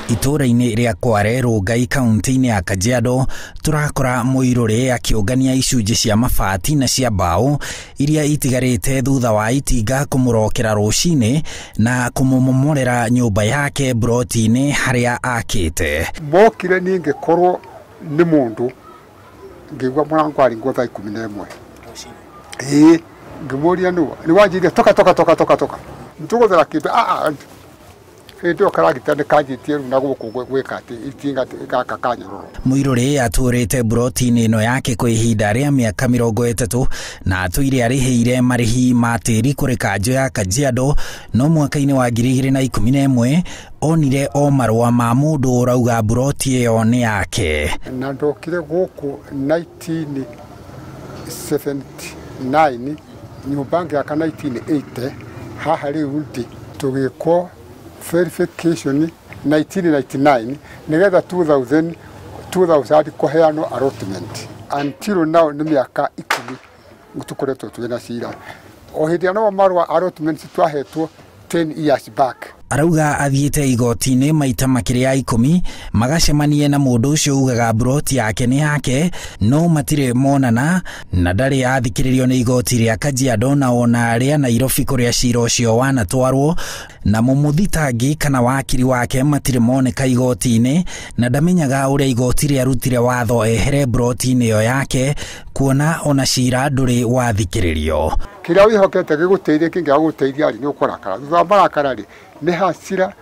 Itũũra-inĩ rĩa Kware Rongai kaunti-inĩ ya Kajiado tũrakora Mũirũrĩ akĩũngania icunjĩ cia mabati na cia mbaũ iria itigarĩte thutha wa itinga kũmũrokera rũcinĩ na kũmũmomorera nyũmba yake broti-inĩ harĩa akĩte. Mokire niĩ ngĩkorwo nĩ mũndũ ngĩigua mũrango waringwo thaa 11 ĩĩ ngĩmũria nũ nĩ wanjĩire toka toka toka toka toka nĩtũgũthera kĩndũ a hĩndĩ ĩyo karagita nĩ kanjĩtie rĩu na gũkũ gwĩka atĩ itinga gaka kanyororo. Mũirũrĩ atũrĩte broti-inĩ ĩno yake kwa ihinda rĩa mĩaka 30 na atũire arĩhĩire marĩhi ma tĩri kũrĩ kanjũ ya Kajiado, no mwaka-inĩ wa 2011 onire o marũa ma mũndũ ũrauga broti ĩyo nĩ yake. Na ndokire gũkũ 1979 nyũmba ngĩaka 1980 haha rĩu ndĩ tũgĩkwo verification 1999 nigetha 2000 kũheanwo allotment until now nĩ mĩaka 10 tũkoretwo twĩ na cira o hĩndĩ ĩrĩa marũa allotment twahetwo 10 years back. Arauga athiĩte igoti-inĩ maita makĩria ya 10 magacemanie na mũndũ ũcio ugaga broti yake nĩ yake, no matirĩ monana na ndarĩ athikĩrĩrio nĩ igoti rĩa Kajiado na ona rĩa Nairobi kũrĩa cira ũcio wanatwarwo, na mũmũthitangi kana wakiri wake matirĩ moneka igoti-inĩ na ndamenyaga ũrĩa igoti rĩarutire watho ehere broti-inĩ ĩyo yake kuona ona cira ndũrĩ wathikĩrĩrio. Kĩrĩa wĩhokete gĩgũteithie kĩngĩaga gũgũteithia rĩ nĩ ũkũrakara, thutha wa marakara rĩ nĩ hasira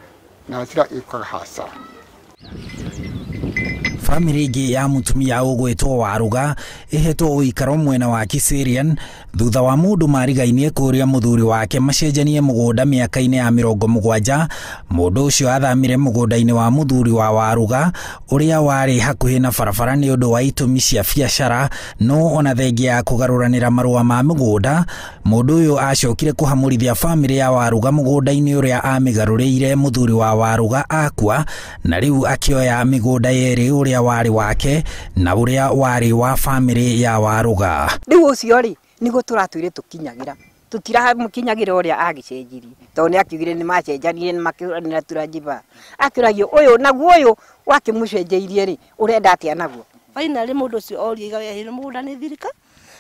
na hasira ĩkaga hasara. Famĩlĩ ĩngĩ ya mũtumia ũgwĩtwo Waruga ĩhetwo ũikaro mwena wa Kiserian thutha wa mũndũ marigainie kũrĩa mũthuri wake macenjanie mũgũnda mĩaka-inĩ ya 70. Mũndũ ũcio athamire mũgũnda-inĩ wa mũthuri wa Waruga ũrĩa warĩ hakuhĩ na barabara nĩ ũndũ wa itũmi cia biacara, no ona thengia ya kũgarũranĩra marũa ma mũgũnda mũndũ ũyũ acokire kũhamũrithia famĩlĩ ya Waruga mũgũnda-inĩ ũrĩa amĩgarũrĩire mũthuri wa Waruga akua, na rĩu akĩoya mĩgũnda yerĩ ũrĩa warĩ wake na ũrĩa warĩ wa famĩlĩ ya Waruga. Rĩu ũcio rĩ nĩguo tũratwire tũkinyagĩra tũtiramũkinyagĩra ũrĩa agĩcenjirie tondũ nĩ akiugire nĩ macenjanirie nĩ makĩũranĩra tũranjiba akĩũragio ũyũ naguo ũyũ wakĩmũcenjeirie rĩ ũrenda atĩa naguo. Finally mũndũ ũcio oria igawe ahĩrwo mũgũnda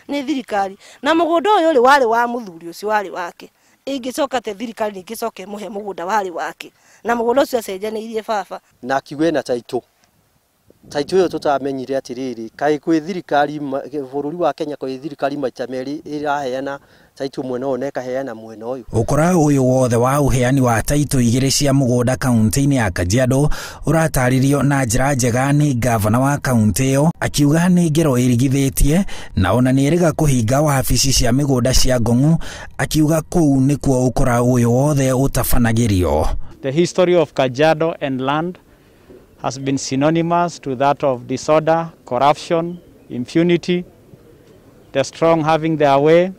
nĩ thirikari na mũgũnda ũyũ rĩ warĩ wa mũthuri ũcio warĩ wake ĩngĩcoka te thirikari ĩngĩcoka ĩmũhe mũgũnda warĩ wake na mũgũnda ũcio acenjanĩirie baba na akiuga ena taitũ taitũ ĩyo tũtamenyire atĩrĩrĩ kaĩ kwĩ thirikari bũrũri wa Kenya kwĩ thirikari maita merĩ ĩraheana taitũ mwena ũyũ na ĩkaheana mwena ũyũ. Ũkora ũyũ wothe wa ũheani wa taitũ igĩrĩ cia mũgũnda kaunti-inĩ ya Kajiado ũratarĩrio na njĩra njega nĩ gavana wa kaunti ĩyo akiuga nĩ ngero ĩrigithĩtie na ona nĩ erĩga kũhinga wabici cia mĩgũnda cia Ngong'u akiuga kũu nĩkuo ũkora ũyũ wothe ũtabanagĩrio. The history of Kajiado and land has been synonymous to that of disorder, corruption, impunity, the strong having their way,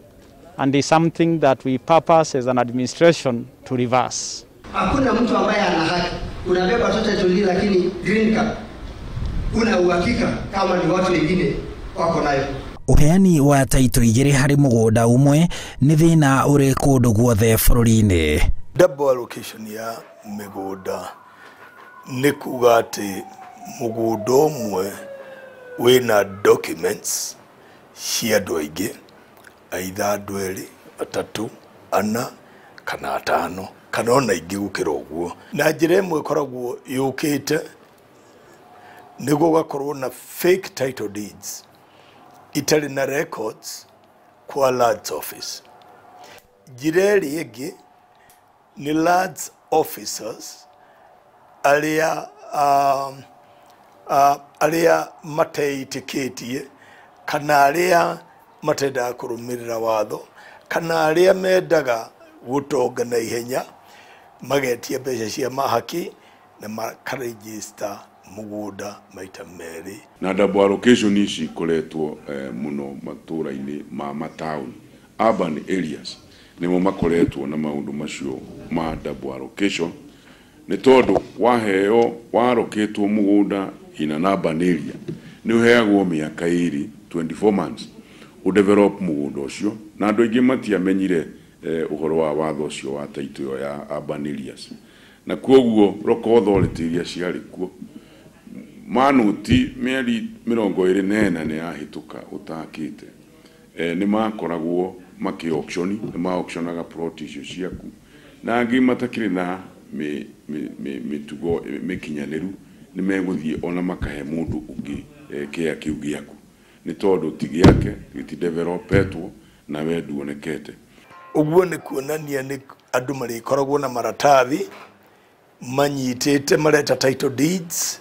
and is something that we purpose as an administration to reverse. Hakuna mtu ambaye ana haki. Unabeba title deed lakini green card. Una uhakika kama ni watu wengine wako nayo. Ũheani wa taitũ igĩrĩ harĩ mũgũnda ũmwe nĩ thĩna ũrĩ kũndũ guothe bũrũri-inĩ. Double allocation ya mĩgũnda nĩ kuga atĩ mũgũnda ũmwe wĩna documents cia andũ aingĩ aitha andũ erĩ atatũ ana kana atano kana ona ingĩ gũkĩra ũguo, na njĩra ĩmwe ĩkoragwo yũkĩte nĩ gũgakorwo na fake title deeds itarĩ na records kwa lands office. Njĩra ĩrĩa ĩngĩ nĩ lands officers arĩa arĩa mateĩtĩkĩtie kana arĩa matendaga kũrũmĩrĩra watho kana arĩa mendaga gũtonga na ihenya magetia mbeca cia mahaki na makarejista mũgũnda maita merĩ. Na double allocation ici ikoretwo mũno matũra-inĩ ma mataũni urban areas nĩmo makoretwo na maũndũ macio ma double allocation nĩ tondũ waheo waroketwo mũgũnda in an urban area nĩ ũheagwo mĩaka ĩrĩ 24 months ũdevelop mũgũnda ũcio, na andũ aingĩ matiamenyire ũhoro wa watho ũcio wa taitũ ĩyo ya urban areas. Na kwoguo local authority iria ciarĩ kuo manoti mĩeri 24 nĩ yahĩtũka ũtakĩte, nĩ makoragwo makĩ auction, nĩ ma auctionaga plot icio ciaku, na angĩ matakĩrĩ na mĩtugo mĩkinyanĩru nĩ megũthiĩ ona makahe mũndũ ũngĩ kĩa kĩu gĩaku, nĩ tondũ ti gĩake, gĩtidevelopetwo na we nduonekete. Ũguo nĩ kuonania nĩ andũ marĩkoragwo na maratathi manyitĩte mareta title deeds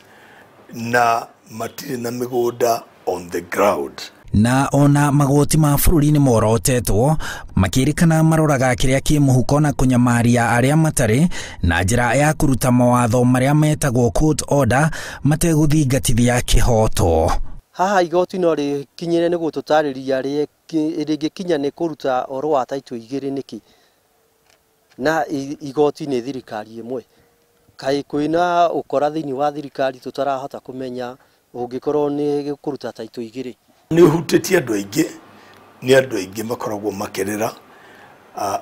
na matirĩ na mĩgũnda on the ground. Na ona magoti ma bũrũri nĩ morotetwo makĩrĩkana maroraga kĩrĩa kĩ mũhuko na kũnyamaria arĩa matarĩ na njĩra ya kũruta mawatho marĩa metagwo court order mategũthingatithia kĩhoto. Haha igoti no rĩkinyĩre nĩ gũtũtarĩria rĩngĩkinya nĩ kũruta ũhoro wa taitũ igĩrĩ nĩkĩ, na igoti nĩ thirikari ĩmwe. Kaĩ kwĩna ũkora thĩinĩ wa thirikari tũtarahota kũmenya ũngĩkorwo nĩ kũruta taitũ igĩrĩ. Nĩ ũhutĩtie andũ aingĩ, nĩ andũ aingĩ makoragwo makĩrĩra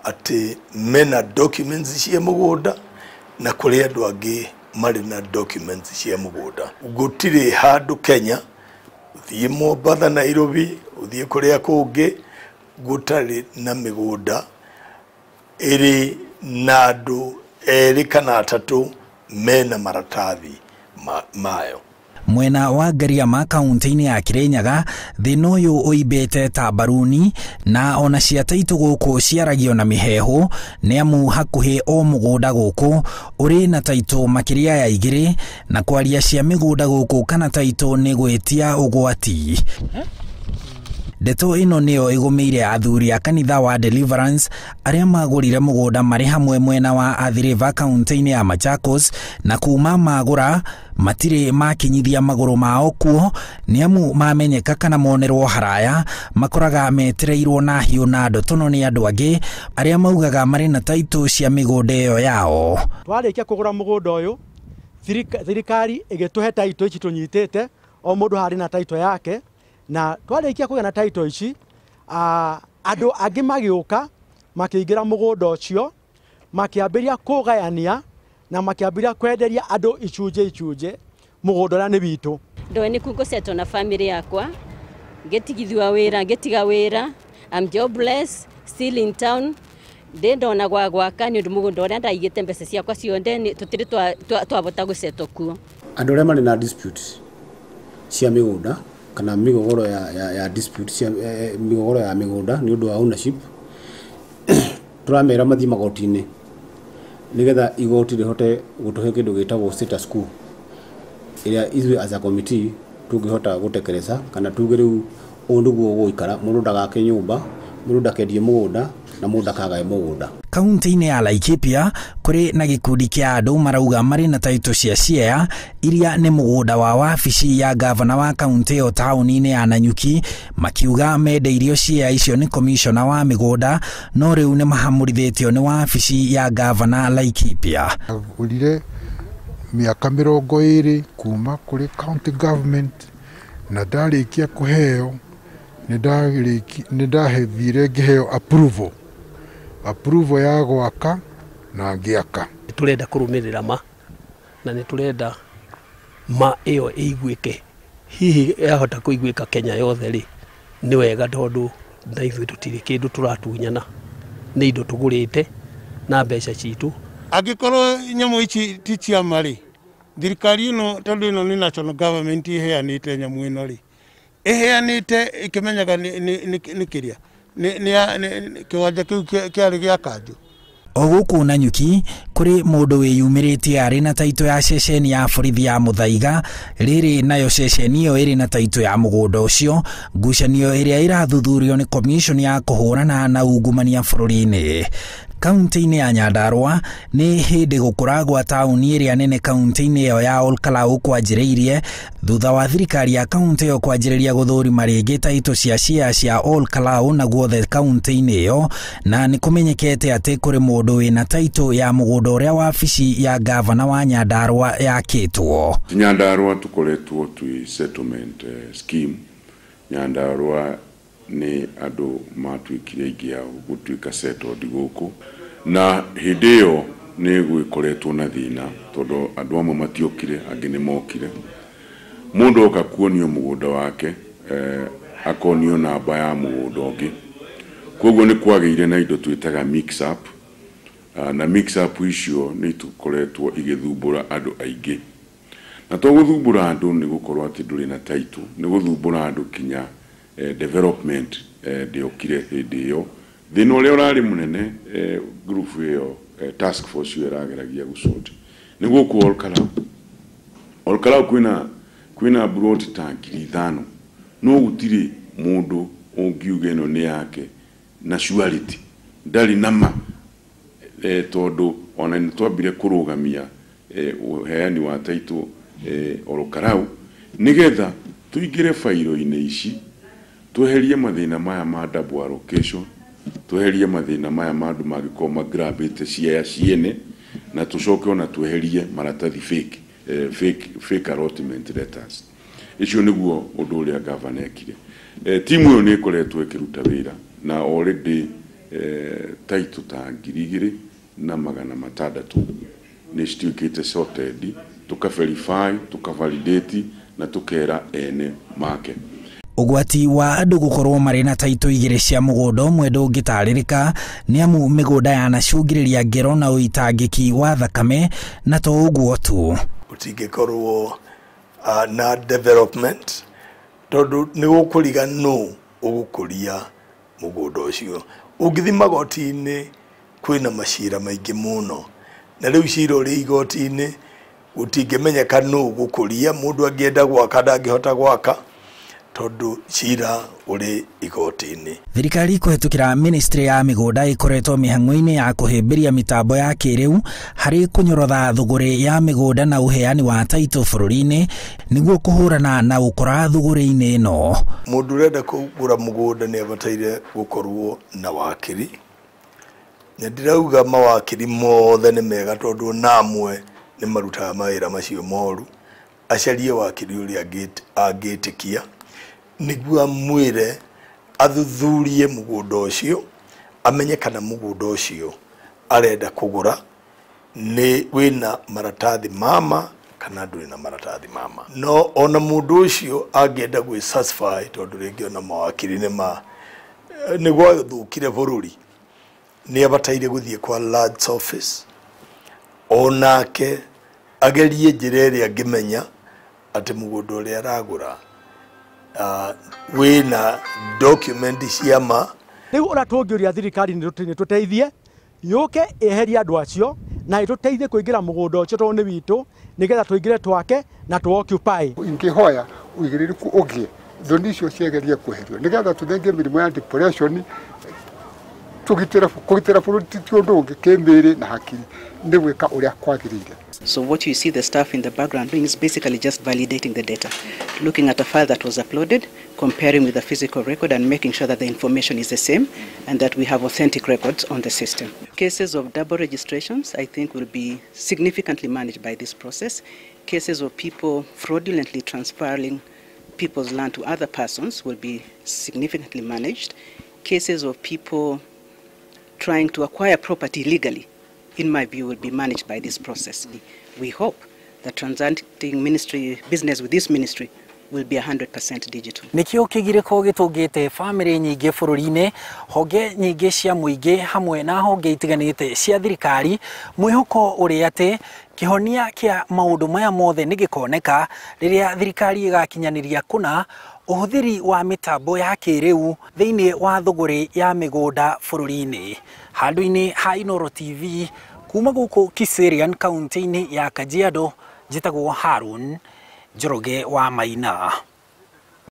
atĩ mena documents cia mũgũnda na kũrĩ andũ angĩ marĩ na documents cia mũgũnda. Gũtirĩ handũ Kenya, ũthiĩ Mombatha, Nairobi, ũthiĩ kũrĩa kũngĩ, gũtarĩ na mĩgũnda ĩrĩ na andũ erĩ kana atatũ mena maratathi mayo. Mwena wa Ngariama kaunti-inĩ ya Kirinyaga thĩna ũyũ ũimbĩte ta mbaruni na ona cia taitũ gũkũ ciaragio na mĩheehũ, nĩ amu hakuhĩ o mũgũnda gũkũ ũrĩ na taitũ makĩria ya igĩrĩ, na kwaria cia mĩgũnda gũkũ kana taitũ nĩ gwĩtia ũgwati. Ndeto ĩno nĩyo ĩgũmĩire athuri a kanitha wa Deliverance arĩa magũrire mũgũnda marĩ hamwe mwena wa Athi River kaunti-inĩ ya Machakos, na kuma magũra matirĩ makinyithia magũrũ mao kuo, nĩ amu mamenyeka kana monerwo haraya makoraga metereirwo na hiũ na ndotono nĩ andũ angĩ arĩa maugaga marĩ na taitũ cia mĩgũnda ĩyo yao. Twarĩkia kũgũra mũgũnda ũyũ, thirikari ĩgĩtũhe taitũ ici tũnyitĩte, o mũndũ harĩ na taitũ yake, na twarĩkia kũgĩa na taitũ ici, andũ angĩ magĩũka makĩingĩra mũgũnda ũcio, makĩambĩrĩria kũgayania na makĩambĩrĩria kwenderia andũ icunjĩ icunjĩ mũgũnda ũrĩa nĩ witũ. Ndoe nĩ kungocetwo na family yakwa, ngĩtigithua wĩra, ngĩtiga wĩra, I'm jobless, still in town. Ndĩ ndona gwa gwaka nĩ ũndũ mũgũnda ũrĩa ndaigĩte mbeca ciakwa ciothe tũtirĩ twabota gũcetwo kuo. Andũ arĩa marĩ na dispute cia mĩgũnda kana mĩgogoro ya dispute cia mĩgogoro ya mĩgũnda nĩ ũndũ wa ownership, tũramera mathiĩ magoti-inĩ nĩgetha igoti rĩhote gũtũhe kĩndũ gĩtagwo status quo ĩrĩa ithuĩ as a committee tũngĩhota gũtekereza, kana tuge rĩu ũũ nĩguo gũgũikara, mũndũ ndagake nyũmba, mũndũ ndakendie mũgũnda na mũndũ ndakagae mũgũnda. Kaunti-inĩ ya Laikipia kũrĩ na gĩkundi kĩa andũ marauga marĩ na taitũ cia Siaya iria nĩ mũgũnda wa wabici ya gavana wa kaunti ĩyo taũni-inĩ ya Nanyuki, makiuga mendeirio Siaya icio nĩ komishona wa mĩgũnda, no rĩu nĩ mahamũrithĩtio nĩ wabici ya gavana Laikipia. Agũrire mĩaka 20 kuma kũrĩ county government, na ndarĩkia kũheo nĩ ndahethire ngĩheo approval ya gwaka na ngĩaka. Tũrenda kũrũmĩrĩra ma na nĩ tũrenda ma ĩyo ĩiguĩke, hihi yahota kũiguĩka Kenya yothe rĩ nĩ wega, tondũ na ithuĩ tũtirĩ kĩndũ tũratunyana, nĩ indo tũgũrĩte na mbeca citũ. Angĩkorwo nyamũ ici ti cia ma rĩ, thirikari ĩno tondũ ĩno nĩ national government ĩheanĩte nyamũ ĩno rĩ, ĩheanĩte ĩkĩmenyaga nĩ kĩrĩa nĩ kĩwanja kĩu kĩarĩ gĩa kanjũ. O gũkũ Nanyuki kũrĩ mũndũ wĩyumĩrĩtie arĩ na taitũ ya ceceni ya borithi ya Muthaiga, rĩrĩ nayo ceceni ĩyo ĩrĩ na taitũ ya mũgũnda ũcio, ngucanio ĩrĩa ĩrathuthurio nĩ commission ya kũhũrana na ungumania bũrũri-inĩ. Kaunti-inĩ ya Nyandarua nĩ hĩndĩ gũkũra gwa taũni ĩrĩa nene kaunti-inĩ ĩyo ya Olkalau kwanjĩrĩirie thutha wa thirikari ya kaunti ĩyo kwanjĩrĩria gũthũrima rĩngĩ taitũ cia Siaya cia Olkalau na guothe kaunti-inĩ ĩyo, na nĩ kũmenyekete atĩ kũrĩ mũndũ wĩna taitũ ya mũgũnda ũrĩa wabici ya gavana wa Nyandarua yakĩtwo. Nyandarua tũkoretwo twĩ settlement scheme. Nyandarua nĩ andũ matuĩkire aingĩ ao gũtuĩka settled gũkũ, na hĩndĩ ĩyo Nĩ gwĩkoretwo na thĩna tondũ andũ amwe matiokire, angĩ nĩ mokire. Mũndũ oka kuonio mũgũnda wake, akonio namba ya mũgũnda ũngĩ. Koguo nĩ kwagĩire na indo twĩtaga mix up, na mix up icio nĩ itukoretwo igĩthumbũra andũ aingĩ. Na to gũthumbũra andũ nĩ gũkorwo atĩ ndũrĩ na title, nĩ gũthumbũra andũ kinya development ndĩokire hĩndĩ ĩyo. Thĩna ũrĩa ũrarĩ mũnene, group ĩyo, task force ĩyo ĩrageragia gũsort nĩ gũkũ Olkalau. Olkalau kwĩna mburoti ta 5,000, no gũtirĩ mũndũ ũngiuga ĩno nĩ yake na surety, ndarĩ na ma, tondũ ona nĩ twambire kũrũgamia ũheani wa title Olkalau nĩgetha tũingĩre bairo-inĩ ici, tweherie mathĩna maya ma double allocation, tweherie mathĩna maya ma andũ mangĩkorwo magrabĩte ciea ciene, na tũcoke ona tweherie maratathi fake, fake allotment letters. Icio nĩguo ũndũ ũrĩa gavana ekire. Timu ĩyo nĩ ĩkoretwo ĩkĩruta wĩra na already title ta 2,600 nĩ cituĩkĩte sorted, tũka verify, tũka validate na tũkera ene make. Ũgwati wa andũ gũkorwo marĩ na taitũ igĩrĩ cia mũgũnda ũmwe ndũngĩtarĩrĩka nĩ amu mĩgũnda yanacũngĩrĩria ngero na ũitangĩki wa thakame, na to ũguo tu. Gũtingĩkorwo na development tondũ nĩ gũkũriga nũ ũgũkũria mũgũnda ũcio. Ũngĩthiĩ magoti-inĩ kwĩna macira maingĩ mũno, na rĩu cira ũrĩ igoti-inĩ gũtingĩmenyeka nũ ũgũkũria. Mũndũ angĩenda gwaka ndangĩhota gwaka tondũ cira ũrĩ igoti-inĩ. Thirikari kũhetũkĩra ministry ya mĩgũnda ĩkoretwo mĩhang'o-inĩ ya kũhĩmbĩria mĩtambo ya kĩrĩu harĩ kũnyorotha thũgũrĩ ya mĩgũnda na ũheani wa taitũ bũrũri-inĩ nĩguo kũhũrana na ũkora thũgũrĩ-inĩ ĩno. Mũndũ ũrenda kũgũra mũgũnda nĩ abataire gũkorwo na wakiri, na ndirauga mawakiri mothe nĩ mega tondũ ona amwe nĩ marutaga mawĩra macio moru. Acarie wakiri ũrĩa angĩtĩkia nĩguo amwĩre athuthurie mũgũnda ũcio, amenye kana mũgũnda ũcio arenda kũgũra nĩ wĩna maratathi mama kana ndũrĩ na maratathi mama. No ona mũndũ ũcio angĩenda gwĩ satisfy tondũ rĩngĩ ona mawakiri nĩ gwathũkire bũrũri, nĩ abataire gũthiĩ kwa lands office onake agerie njĩra ĩrĩa angĩmenya atĩ mũgũnda ũrĩa aragũra wĩna document cia ma. Rĩu ũrĩa tũngĩũria thirikari nĩ tũteithie yũke ĩherie andũ acio na ĩtũteithie kũingĩra mũgũnda ũcio tondũ nĩ witũ, nĩgetha tũingĩre twake na tũ occupy. Ingĩhoya ũigĩrĩrĩku ũngĩ thoni icio ciagerie kweherio nĩgetha tũthenge mĩrimũ ya depression, kũgitĩra bũrũri ti ũndũ ũngĩ kĩmĩrĩ na hakiri nĩ gwĩka ũrĩa kwagĩrĩire. So what you see the staff in the background doing is basically just validating the data, looking at a file that was uploaded, comparing with the physical record and making sure that the information is the same and that we have authentic records on the system. Cases of double registrations, I think, will be significantly managed by this process. Cases of people fraudulently transferring people's land to other persons will be significantly managed. Cases of people trying to acquire property legally, in my view, will be managed by this process. We hope that transacting ministry business with this ministry will be 100% digital. Nikio kigiriko gitungite family nyingi bururi-ini, honge nyingi cia muingi hamwe na honge itiganite cia thirikari, mwihoko uri ati kihonia kia maundu maya mothe ni gikoneka riria thirikari igakinyaniria kuna uhuthiri wa mitambo ya kiriu thiini wa thuguri ya migunda bururi-ini. Handu-ini ha Inooro TV kuma guku Kiserian kaunti-ini ya Kajiado, njitagwo Harun Njoroge wa Maina.